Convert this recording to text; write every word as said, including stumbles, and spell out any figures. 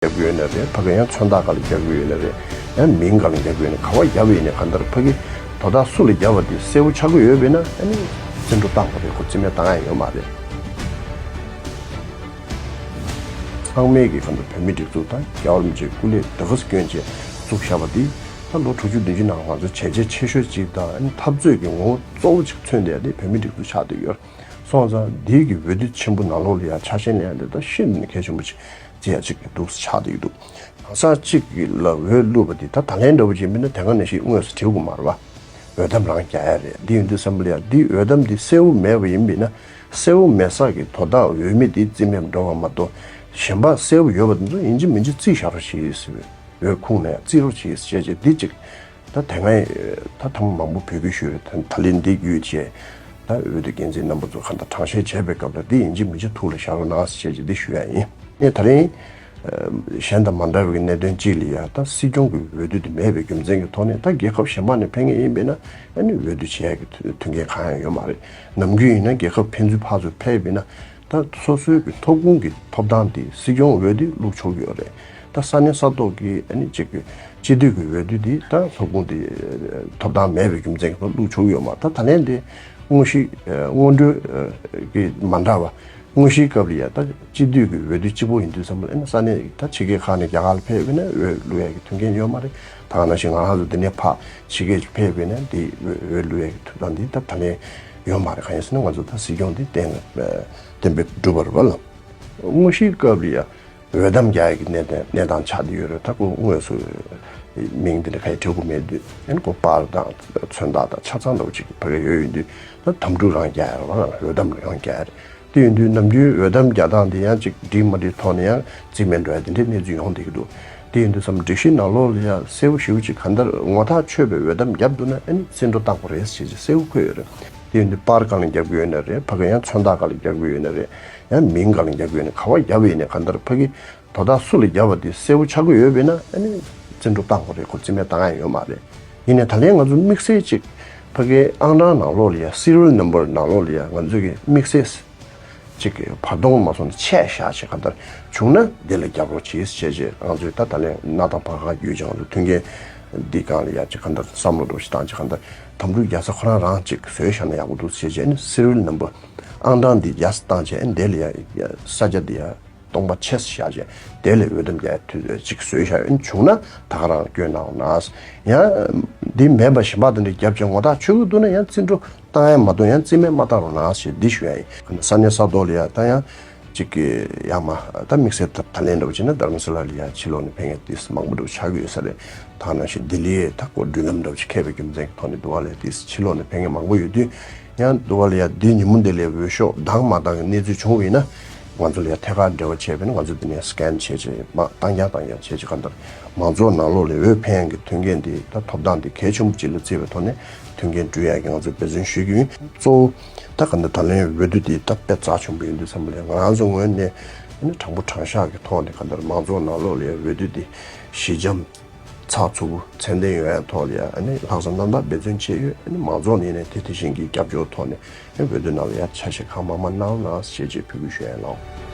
རྒྱབ་ཀྱི་ཡོད་ན་རེད། ཕ་གི་ཡང་མཚོན་རྟགས་སྒང་ལ་རྒྱབ་ཀྱི་ཡོད་ན་རེད། ཡང་མིང་སྒང་ལ་རྒྱབ་ཀྱི་ཡོད་ན། ག་བ་རྒྱབ་ཡིན་ནའི་གང་ལྟར་ཕ་གི་དོ་བདག་སུ་ལ་རྒྱབ་པ་དེ་གསལ་པོ་ཆགས་ཀྱི་ཡོད་པ་ཡིན་ན། ཨ་ནི་བརྩི་འགྲོ་བཏང་དགོས་རེད། ཁོ་རྩིས་མེད་བཏང་ཡ་ཡོད་མ་རེད། ཚང་མས་ཀྱི་གང་ལྟར་བོད་མིའི་སྒྲིག་འཛུགས་དང་རྒྱལ་བ་རིན་པོ་ཆེའི་སྐུ་ལས་དེ་ག་ཙམ་བསྐྱོན་བྱས་བཙུགས་བཞག་པ་འདི་ད་ལོ་དྲུག་ཅུ་བདུན་ཅུ་ནང་ང་ཚོ་བྱས་རྗེས་ཆེ་ཤོས་ཅིག་དང་། ཨ་ནི་འཐབ་རྩོད་ཀྱི་ངོ་བོ་གཙོ་བོ་ཅིག་མཚོན་བསྡད་ཡ་དེ་བོད་མིའི་སྒྲིག་འཛུགས་ཆགས་བསྡད་ཡོད། སོང་ཙང་འདི་གི་འོས་བསྡུ་ཆེན་པོ་ནང་ལོགས་ལ་ཡ་ཆ་ཤས་ལེན་ཡ་དེ་ད་ཤིན་ཏུ་ནས་གལ་ཆེན་པོ་ཅིག་བརྩི་ཡ་ཅིག་འདུག་ཆགས་བསྡད་ཀྱི་འདུག་གང་ཟག་གཅིག་གི་ལ་འོས་བླུགས་པ་འདི་ད་ད་ལན་འདྲ་བོ་ཅིག་ཡིན་པ་ཡིན་ན་དེ་ག་ནང་བཞིན་དངོས་སུ་བྲིས་དགོས་མ་རེད་པ། འོས་ཐམ་རང་རྒྱག་ཡ་རེད། འདི་ཡིན་དུས་ཙམ་པ་ལ་ཡ་འདི་འོས་ཐམ་འདི་གསལ་པོ་མེད་པ་ཡིན་པ་ཡིན་ན། གསལ་པོ་མེད་ས་གི་དོ་བདག་འོས་མི་འདི་རྩིས་མེད་འགྲོ་བ་མ་གཏོགས། གཞན་པ་གསལ་པོ་ཡོད་པ་དེ་ཚོ་ཡིན་གཅིག་མིན་གཅིག་རྩིས་བཞག་རོགས་བྱེད་ཟེར་བའི། འོས་ཁུངས་ནས་རྩིས་རོགས་བྱེད་ཟེར་བྱས་བྱས་འདི་གཅིག་ད་དེ་སྔའི་ད་ཐེངས་མང་པོ་འབོད་སྐུལ་ཞུས་རེད། ད་ད་ལན་འདི་བརྒྱུད་བྱས་ད་འོས་བསྡུ་འགན་འཛིན་རྣམ་པ་ཚོ་གང་ལྟར་གྲངས་བཤེར་བྱས་པའི་སྐབས་ལ་འདི་ཡིན་གཅིག་མིན་གཅིག་ཐུགས་ལ་བཞག་རོགས་གནང་ཟེར་བྱས་བྱས་འདི་ཞུ་ཡ་ཡིན། ངས་ད་རིང་གཞན་དང་མ་འདྲ་བའི་གནད་དོན་གཅིག་ལ་ཡ་ད་སྲིད་སྐྱོང་གི་འོས་བསྡུ་དེ་མེད་པའི་རྒྱུ་མཚན་གྱི་ཐོག་ནས། ད་རྒྱལ་ཁབ་གཞན་པ་ནས་ཕེབས་མཁན་ཡིན་པས་ན་ཨ་ནི་འོས་བསྡུ་བྱེད་ཡ་གི་མཐུན་རྐྱེན་གང་ཡང་ཡོད་མ་རེད། ནམ་རྒྱུན་ཡིན་ན་རྒྱལ་ཁབ་ཕན་ཚུན་ཕར་ཚུར་ཕེབས་པས་ན། ད་སོ་སོའི་གི་ཐོབ་ཁུངས་ཀྱི་ཐོབ་ཐང་དེ་སྲིད་སྐྱོང་འོས་བསྡུ་བླུག་ཆོག་གི་ཡོད་རེད། ད་ས་གནས་ས་ཐོག་གི་ཨ་ནི་གཅིག་གི་སྤྱི་འཐུས་ཀྱི་འོས་བསྡུ་དེ་ད་ཐོབ་ཁུངས་དེ་ཐོབ་ཐང་མེད་པའི་རྒྱུ་མཚན་གྱི་ཐོག་བླུག་ཆོག་གི་ཡོད་མ་རེད། ད་ད་ལན་དེ་དངོས་གཞི་སྔོན་འགྲོའི་གི་མ་འདྲ་བ། དངོས་གཞིའི་སྐབས་ལ་ཡ་ད་སྤྱི་འཐུས་ཀྱི་འོས་བསྡུ་གཅིག་པོ་ཡིན་དུས་ཙམ་པ་ལ་ཨ་ནི་ས་གནས་ད་ཕྱི་རྒྱལ་ཁག་ནས་རྒྱ་གར་ལ་ཕེབས་པས་ན་འོས་བླུག་ཡ་གི་མཐུན་རྐྱེན་ཡོད་མ་རེད། ད་ག་ནང་བཞིན་ང་རང་ཚོ་འདི་ནས་ཕར་ཕྱི་རྒྱལ་ཅིག་ཕེབས་པས་ན་འདི་འོས་འོས་བླུག་ཡ་གི་ཐོབ་ཐང་འདི་ད་ད་ལན་ཡོད་མ་རེད། གང་ཡིན་ཟེར་ན་ང་ཚོ་ད་སྲིད་སྐྱོང་འདི་གཏན་ལ་གཏན་འབེབས་གྲུབ་པ་རེད་པ་ལ། དངོས་གཞིའི་སྐབས་ལ་ཡ་འོས་ཐམ་རྒྱག་ཡ་གི་གནས་སྟངས་གནས་སྟངས་ཆགས་བསྡད་ཡོད་རེད། ད་ཁོ་དངོས་སུ་མིང་འདི་འདྲ་ག་ཡེ་བྲི་དགོས་མེད་དུས། ཨ་ནི་ཁོ་པར་དང་མཚོན་རྟགས་དང་ཆ་ཚང་འདྲ་བོ་ཅིག་ཕ་གི་ཡོད་ཡོད་དུས། ད་དམ་ཕྲུག་རང་རྒྱག་ཡ་རེད་པ། འོས་ཐམ་རང་རྒྱག་ཡ་རེད། དེ་ཡིན་དུས་ནམ་རྒྱུན་འོས་ཐམ་རྒྱག་སྟངས་དེ་ཡང་ཅིག་འགྲིག་མ་འགྲིག་ཐོག་ནས་ཡང་རྩིས་མེད་འགྲོ་ཡ་དེ་འདྲའི་གནས་ཚུལ་ཡོང་བསྡད་ཀྱི་འདུག་དེ་ཡིན་དུས་སམ་སྒྲིག་གཞི་ནང་ལོགས་ལ་ཡང་གསལ་པོ་ཞེ་པོ་ཅིག་གང་ལྟར་ངོ་ཐག་ཆོད་པའི་འོས་ཐམ་བརྒྱབ་འདུག་ན་ཨ་ནི་རྩིས་འགྲོ་བཏང་དགོས་རེད་ཟེར་ཅིག་གསལ་པོ་འཁོད་ཡོད་རེད། དེ་ཡིན་དུས་པར་སྒང་ལ་རྒྱབ་ཀྱི་ཡོད་ན་རེད། ཕ་གི་ཡང་མཚོན་རྟགས་སྒང་ལ་རྒྱབ་ཀྱི་ཡོད་ན་རེད། ཡང་མིང་སྒང་ལ་རྒྱབ་ཀྱི་ཡོད་ན། ག་བ་རྒྱབ་ཡིན་ནའི་གང་ལྟར་ཕ་གི་དོ་བདག་སུ་ལ་རྒྱབ་པ་དེ་གསལ་པོ་ཆགས་ཀྱི་ཡོད་པས་ན་ཨ་ནི་རྩིས་འགྲོ་བཏང་དགོས་རེད། ཁོ་རྩིས་མེད་བཏང་ཡ་ཡོད་མ་རེད། ཡིན་ནའི་ད་ལན་ང་ཚོ་དམིགས་བསལ་ཅིག་ཕ་གིའི་ཨང་གྲངས་ནང་ལོགས་ལ་ཡ་སི་རི་ཡལ་ནམ་བར་ནང་ལོགས་ལ་ཡ་ང་ཚོ་གི་དམིགས་བསལ་ཅིག་གི་བར་སྟོང་མ་སོང་ན་ཆད་བཞག་ཅིག་གང་ལྟར་བྱུང་ན་འདི་ལ་རྒྱབ་རོགས་གྱིས་ཞེས་བྱས། ང་ཚོས་ད་ད་ལན་གནའ་དང་བར་ཁ་བརྒྱུད་ཅིག་ང་ཚོ་མཐུན་རྐྱེན་འདི་སྒང་ལ་ཡ་ཅིག་གང་ལྟར་བསམ་བློ་འདྲ་ཞིག་བཏང་ཅིག་གང་ལྟར་དམ་ཕྲུག་རྒྱག་ས་ཁོ་རང་རང་ཅིག་བཟོས་བཞག་ན་ཡག་པོ་འདུག་ཞེས་བྱས་ནས་སི་རི་ཡལ་ནམ་བར་ཨང་གྲངས་འདི་རྒྱག་ས་བཏང་བྱས། འདི་ལ་ཡ་ས་ཆ་འདི་ཡ་སྟོང་པ་ཆེ་ས་བཞག་བྱས་དེ་ལས་འོས་ཐམ་རྒྱག་དུས་ཅིག་བཟོས་བཞག་ཡོད། བྱུང་ན་ད་ག་རང་སྐྱོན་གནང་འོང་ན། ཡང་འདི་མེད་པ་གཞན་པ་དེ་འདྲ་རྒྱབ་བྱས་ངོ་ཐག་ཆོད་ཀྱི་འདུག་ན་ཡང་རྩིས་འགྲོ་བཏང་ཡ་མ་གཏོགས་ཡང་རྩིས་མེད་མ་བཏང་རོགས་གནང་ཞེས་འདི་ཞུ་ཡ་ཡིན། ས་གནས་ས་ཐོག་ལ་ཡ་ད་ཡང་ཅིག་གི་ཡང་མ་ད་དམིགས་བསལ་ད་ད་ལན་འདྲ་བོ་བྱས་ན་དྷ་རམ་ས་ལ་ལ་ཡ་ཕྱི་ལོགས་ནས་ཕེབས་མཁན་ཏིས་མང་པོ་འདྲ་བོ་ཆགས་ཀྱི་ཡོད་ས་རེད། ད་ནང་བཞིན་ལྡི་ལིའི་ད་ཁོ་མགྲོན་ལམ་འདྲ་བོ་ཅིག་ཁེལ་བའི་རྒྱུ་མཚན་གྱི་ཐོག་ནས་འདུག་བ་ལས་ཏིས་ཕྱི་ལོགས་ནས་ཕེབས་མཁན་མང་པོ་ཡོད་དུས། ཡང་འདུག་བ་ལ་ཡ་འདི་ཉིན་མོ་འདི་ལ་འོས་ཤོག་བདམས་མ་བདམས་ཀྱི་གནས་ཚུལ་བྱུང་བ་ཡིན་ན། ང་ཚོ་ལ་ཡ་ཐད་ཀར་འབྲེལ་བ་བྱས་པས་ན་ང་ཚོ་འདི་ནས་སི་ཀེན་བྱས་བྱས་མ་བཏང་རྐྱང་བཏང་རྐྱང་བྱས་བྱས་གང་ལྟར་མང་ཚོགས་ནང་ལོགས་ལ་འོས་འཕེན་ཡག་གི་མཐུན་རྐྱེན་འདི་ད་ཐོབ་ཐང་འདི་གལ་ཆེན་པོ་ཅིག་ལ་བརྩིས་པའི་ཐོག་ནས་མཐུན་རྐྱེན་སྒྲུབ་ཡག་གི་ང་ཚོས་འབད་བརྩོན་ཞུ་གི་ཡིན། གཙོ་བོ་ད་གང་ལྟར་ད་ལན་འོས་བསྡུ་འདི་ད་དཔེ་རྩ་ཆེན་པོ་ཡིན་དུས་ཙམ་པ་ལ་ང་རང་ཚོ་ངོས་ནས་ཨ་ནི་དྲང་པོ་དྲང་བཞག་གི་ཐོག་ནས་གང་ལྟར་མང་ཚོགས་ནང་ལོགས་ལ་ཡ་འོས་བསྡུ་འདི་ཞི་འཇམ་ཚགས་ཚུད་པོ་ཚད་ལྡན་ཡོང་ཡ་ཐོག་ལ་ཡ་ཨ་ནི་ལྷག་བསམ་རྣམ་དག་འབད་བརྩོན་བྱས་ཡོད། ཨ་ནི་མང་ཚོགས་ནས་ནས་དེ་དེ་བཞིན་གྱི་རྒྱབ་སྐྱོར་ཐོག་ནས་ཨ་ནི་འོས་བསྡུ་ནང་ལ་ཡ་ཆ་ཤས་གང་མང་མང་གནང་རོགས་གནང་ཞེས་བཅས་འབོད་སྐུལ་ཞུ་ཡ་ཡིན་ལགས།